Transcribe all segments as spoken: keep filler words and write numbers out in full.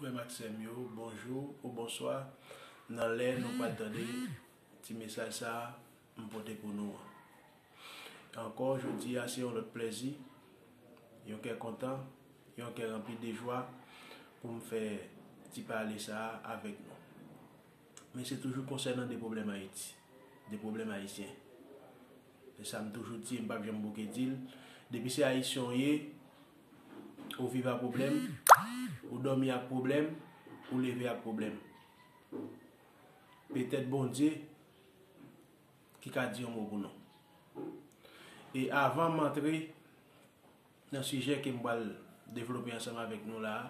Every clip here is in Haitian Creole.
Frè m ak sè m yo, bonjou ou bonswa, nan lè nou pral tande ti mesaj sa a m pote pou nou an. Ankò, jodi a se yon lòt plèzi, yon kè kontan, yon kè ranpli de jwa pou m fè ti pale sa a avèk nou. Men se toujou konsènan de pwoblèm Ayiti, de pwoblèm ayisyen. Se sa m toujou di, m p ap janm bouke di l. Depi se ayisyen w ye, ou viv ak pwoblèm, ou dòmi ak pwoblèm, ou leve ak pwoblèm. Petèt Bondye ki ka di yon mo pou nou. E avan m antre nan sijè ke m pral devlope ansanm avèk nou la a,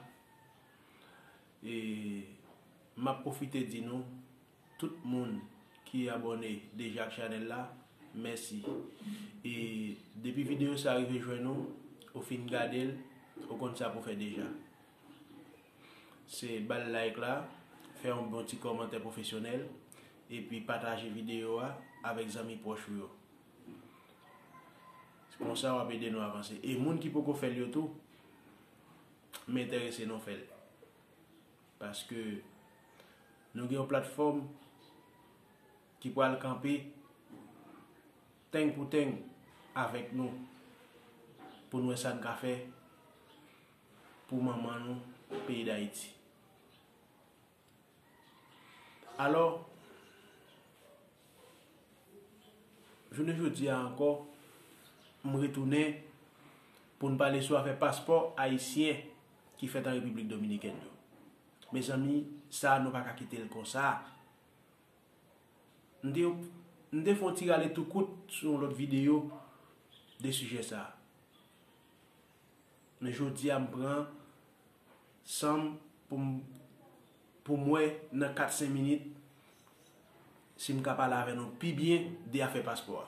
e m ap pwofite di nou, tout moun ki abòne deja ak chanèl la, mèsi. E depi videyo sa rive jwenn ou, ou fin gade l, ou konn sa pou fè deja. Se ba l like la, fè yon bon ti kòmantè pwofesyonèl, epi pataje videyo a avèk zanmi pwòch ou yo. Se konsa w ap ede nou avanse. E moun ki poko fè l yo tou, m enterese nou fè l. Paske nou gen yon platfòm ki pral kanpe teng pou teng avèk nou pou n wè sa n ka fè pou manman nou, peyi Dayiti. Alò, jounen jodi a ankò, m retounen pou n pale sou afè paspò ayisyen ki fèt an Repiblik Dominikèn yo. Mezanmi, sa a nou pa ka kite l konsa. M te, m te fè yon ti rale tou kout sou yon lòt videyo de sijè sa a. Men jodi a m pran san m pou m, pou m wè nan kat senk minit si m ka pale avè nou pi byen de afè paspò a.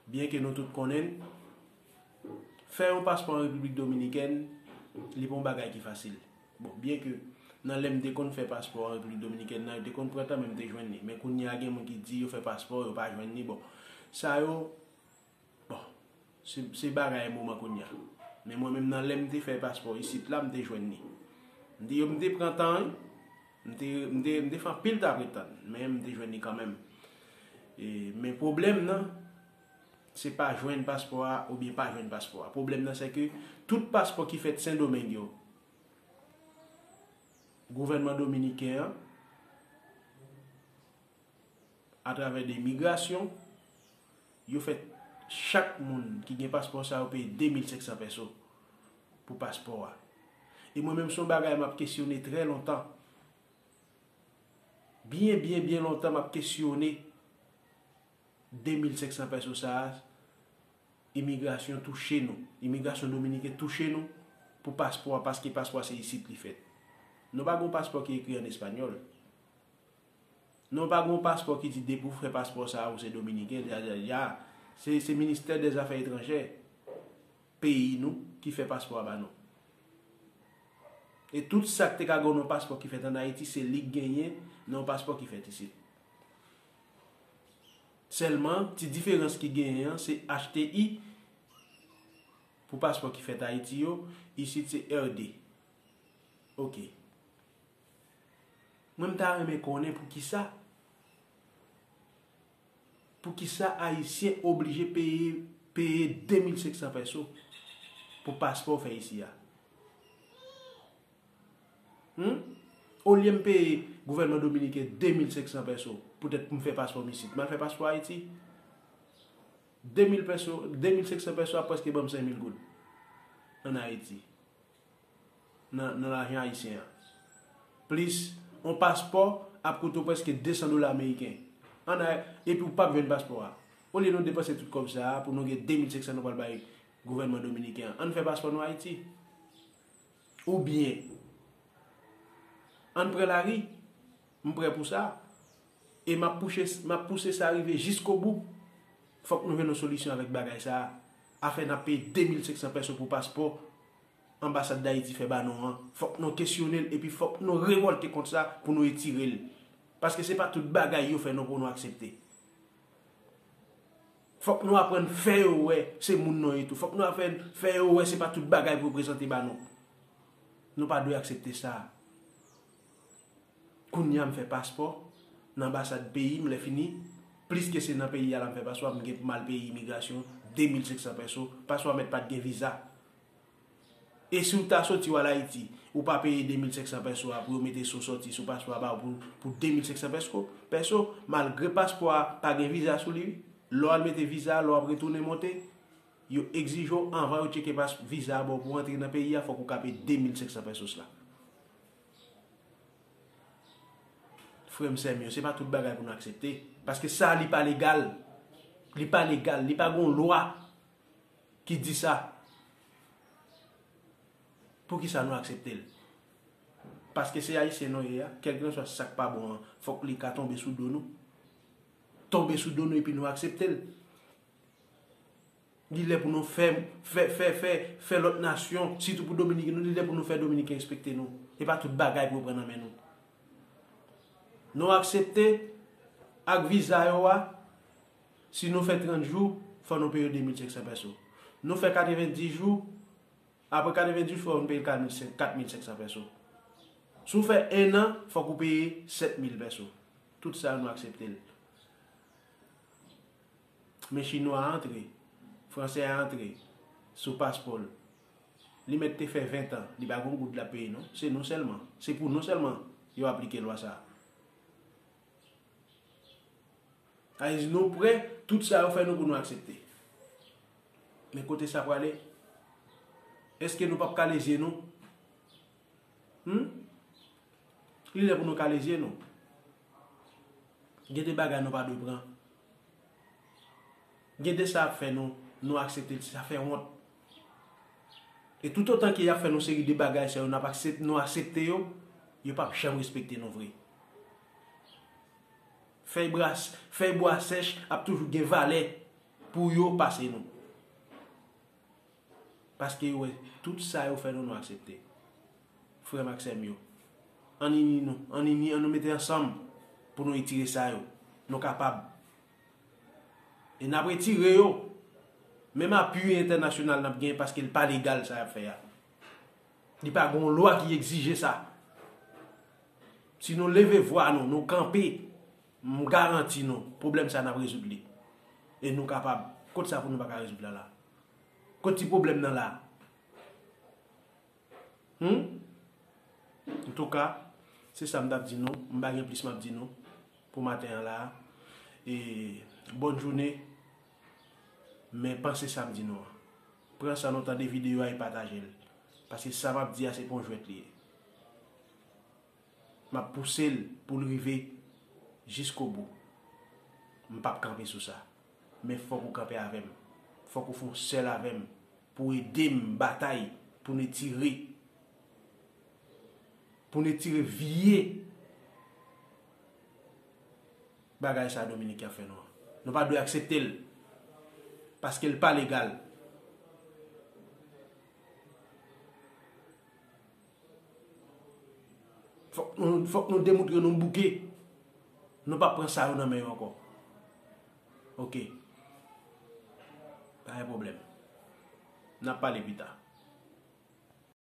Byenke nou tout konnen l, fè yon paspò an Repiblik Dominikèn, li pa yon bagay ki fasil. Bon, byenke nan lè m te konn fè paspò an Repiblik Dominikèn nan, yo te konn pran tan, men m te jwenn li. Men kounye a gen moun ki di yo fè paspò, yo pa jwenn li. Bon, sa yo, bon, se, se bagay moman kounye a. Men mwen menm nan lè m te fè paspò isit la, m te jwenn li. M te, yo, m te pran tan, wi. M te, m te, m te fè anpil t ap ret tann, men m te jwenn li kanmenm. E, men pwoblèm nan, se pa jwenn paspò a oubyen pa jwenn paspò a. Pwoblèm nan, se ke tout paspò ki fèt Sendomeng yo, gouvènman dominiken an, atravè de imigrasyon, yo fè chak moun ki gen paspò sa yo peye de mil senk san pèso pou paspò a. E mwen menm, se yon bagay m ap kesyone trè lontan. Byen, byen, byen lontan m ap kesyone de mil senk san pèso sa a, imigrasyon touche nou. Imigrasyon dominiken touche nou pou paspò a, paske paspò a se isit li fèt. Nou pa gen yon paspò ki ekri an espanyòl. Nou pa gen yon paspò ki di depi w fè paspò sa a, ou se dominiken, ya, ya, ya. Se, se ministè dèzafè etranjè peyi nou ki fè paspò a ba nou. E tout sa k te ka gen nan yon paspò ki fèt ann Ayiti, se li k genyen nan yon paspò ki fèt isit. Sèlman, ti diferans ki genyen an, se H T I pou paspò ki fèt Ayiti yo, isit se R D. Oke. Mwen, m ta renmen konnen poukisa, poukisa Ayisyen oblije peye, peye de mil senk san pèso pou paspò w fè isi a. Hmm? Olye m peye gouvènman dominiken de mil senk san pèso poutèt pou m fè paspò m isit, m al fè paspò Ayiti. De mil pèso, de mil senk san pèso ap prèske ban m senk mil goud ann Ayiti, nan, nan lajan ayisyen an. Plis, yon paspò ap koute w prèske de san dola ameriken. Ann Ay-, epi w p ap jwenn paspò a. Olye nou depanse tout kòb sa a pou nou gen de mil senk san nou pral bay gouvènman dominiken an, ann fè paspò nou Ayiti. Oubyen, ann pran lari. M prè pou sa. E m ap pouche, m ap pouse sa rive jiskobou. Fòk nou jwenn yon solisyon avèk bagay sa a. Afè n ap peye de mil senk san pèso pou paspò anbasad Dayiti fè ba nou an, fòk nou kesyone l epi fòk nou revòlte kont sa pou nou etire l. Paske se pa tout bagay yo fè non pou nou aksepte. Fòk nou aprann fè yo wè se moun nou ye tou. Fòk nou aprann fè yo wè se pa tout bagay pou yo prezante ba nou. Nou pa dwe aksepte sa. Kounye a m fè paspò nan anbasad peyi m, lè fini, plis ke se nan peyi a la m fè paspò, m gen pou m al peye imigrasyon de mil senk san pèso, paspò a mèt pa t gen viza. E si w ta soti w al Ayiti, ou pa peye de mil senk san pèso a pou yo mete sou sòti sou paspò a ba w pou, pou de mil senk san pèso, pèso, malgre paspò a pa gen viza sou li, lè w al mete viza, lè w ap retounen monte, yo egzije w anvan yo tcheke pas, viza a ba w pou w antre nan peyi a, fòk ou ka peye de mil senk san pèso sila. Frè m, sè m yo, se pa tout bagay pou nou aksepte. Paske sa, li pa legal. Li pa legal. Li pa gon lwa ki di sa. Poukisa nou aksepte l? Paske se Ayisyen nou ye a, kèlkeswa sa k pa bon an, fòk li ka tonbe sou do nou. Tonbe sou do nou epi nou aksepte l. Li lè pou nou fè, fè, fè, fè, fè lòt nasyon, sitou pou Dominiken, nou, li lè pou nou fè Dominiken respekte nou. E pa tout bagay pou yo pran nan men nou. Nou aksepte ak viza yo a, si nou fè trant jou, fò nou peye de mil senk san pèso. Nou fè katrevenndis jou, apre katrevenndis jou, fò nou peye kat mil senk, kat mil senk san pèso. Si w fè en an, fòk ou peye sèt mil pèso. Tout sa yo nou aksepte l. Men chinwa a antre, fransè a antre sou paspò l. Li mèt te fè ven tan, li pa gon goud l ap peye non. Se nou sèlman, se pou nou sèlman yo aplike lwa sa a. Sa vle di nou prè, tout sa yo fè nou pou nou aksepte. Men kote sa prale? Èske nou p ap kale zye nou? Hmm? Li lè pou nou kale zye nou. Gen de bagay nou pa dwe pran. Gen de sa ap fè nou, nou aksepte l, sa fè wont. E toutotan ke y ap fè nou seri de bagay sa yo, n ap aksep-, nou aksepte yo, yo p ap janm respekte nou vre. Fèy bras-, fèy bwa sèch ap toujou gen valè pou yo pase nou. Paske yo wè tout sa yo fè nou, nou aksepte. Frè m ak sè m yo, ann ini nou, ann ini, ann nou mete ansanm pou nou retire sa yo. Nou kapab. E n ap retire yo. Menm apui entènasyonal n ap genyen paske l pa legal sa y ap fè a. Li pa gen yon lwa ki egzije sa. Si nou leve vwa nou, nou kanpe, m garanti nou, pwoblèm sa n ap rezoud li. E nou kapab. Kot sa pou nou pa ka rezoud la la? Kot ti pwoblèm nan la? Hmm? Antouka, se sa m t ap di nou. M pa gen plis m ap di nou pou maten an la. E bòn jounen. Men panse sa m di nou an. Pran sa nou tande videyo a e pataje l. Paske sa m ap di a se pa yon jwèt li ye. M ap pouse l pou l rive jiskobou. M p ap kanpe sou sa. Men fòk ou kanpe avè m. Fòk ou fè yon sèl avè m pou ede m batay pou n retire, pou n retire vye bagay sa Dominiken ap fè nou an. Nou pa dwe aksepte l. Paske l pa legal. Fòk nou, fòk nou demontre nou bouke. Nou p ap pran sa yo nan men yo ankò. Oke. Pa gen pwoblèm. N ap pale pita.